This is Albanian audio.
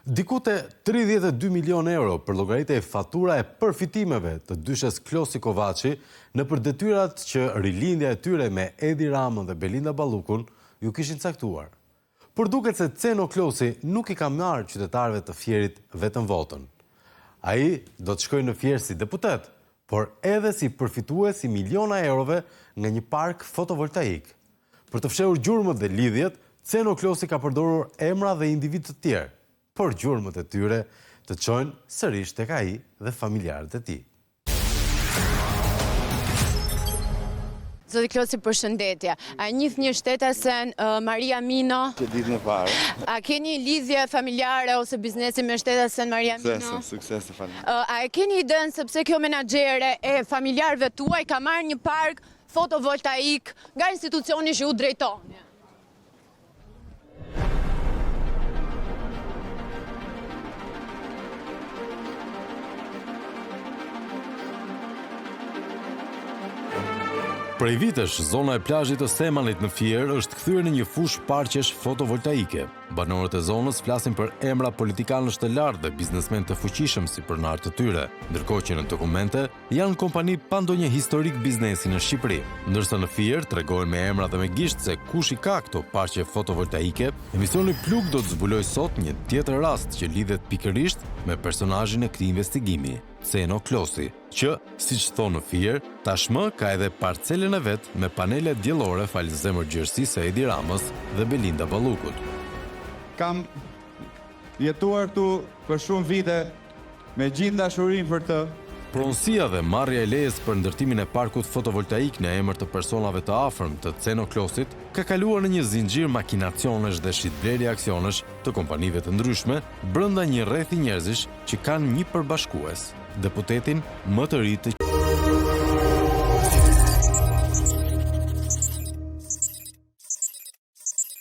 Diku te 32 milionë euro përllogaritej fatura e përfitimeve të dyshes Klosi-Kovaçi nëpër detyrat që rilindja e tyre me Edi Ramën dhe Belinda Ballukun ju kishin caktuar. Por duket se Ceno Klosi nuk i ka marrë qytetarëve të Fierit vetëm votën. Ai do të shkojë në Fier si deputet, por edhe si përfitues i miliona eurove nga një park fotovoltaik. Për të fshehur gjurmët dhe lidhjet, Ceno Klosi ka përdorur emra dhe individë të tjerë, por gjurmët e tyre të çojnë sërish tek ai dhe familjarët e tij. Zoti Klosi, përshëndetje. A e njihni shtetasen Maria Mino? Që ditën e parë. A keni lidhje familjare ose biznesi me shtetasen Maria Mino? Suksese, suksese faleminderit. A e keni idenë se pse kjo menaxhere e familjarëve tuaj ka marrë një park fotovoltaik nga institucioni që ju drejtoni. Prej vitesh, zona e plazhit të Semanit në Fier është kthyer në një fushë parqesh fotovoltaike. Banorët e zonës flasin për emra politikanësh të lartë dhe biznesmenë të fuqishëm si pronarë të tyre, ndërkohë që në dokumente Janë kompani pa ndonjë historik biznesi në Shqipëri. Ndërsa në Fier tregohen me emra dhe me gisht se kush i ka këto parqe fotovoltaike, emisioni Plug do të zbulojë sot një tjetër rast që lidhet pikërisht me personazhin e këtij investigimi, Ceno Klosi, që, siç thonë në Fier, tashmë ka edhe parcelën e vet me panele diellore falë zemërgjerësisë së Edi Ramës dhe Belinda Ballukut. Kam jetuar këtu për shumë vite Me gjithë dashurinë për të. Pronësia dhe marrja e lejes për ndërtimin e parkut fotovoltaik në emër të personave të afërm të Ceno Klosit ka kaluar në një zinxhir makinacionesh dhe shitblerje aksionesh të kompanive të ndryshme brenda një rrethi njerëzish që kanë një përbashkues, deputetin më të ri të.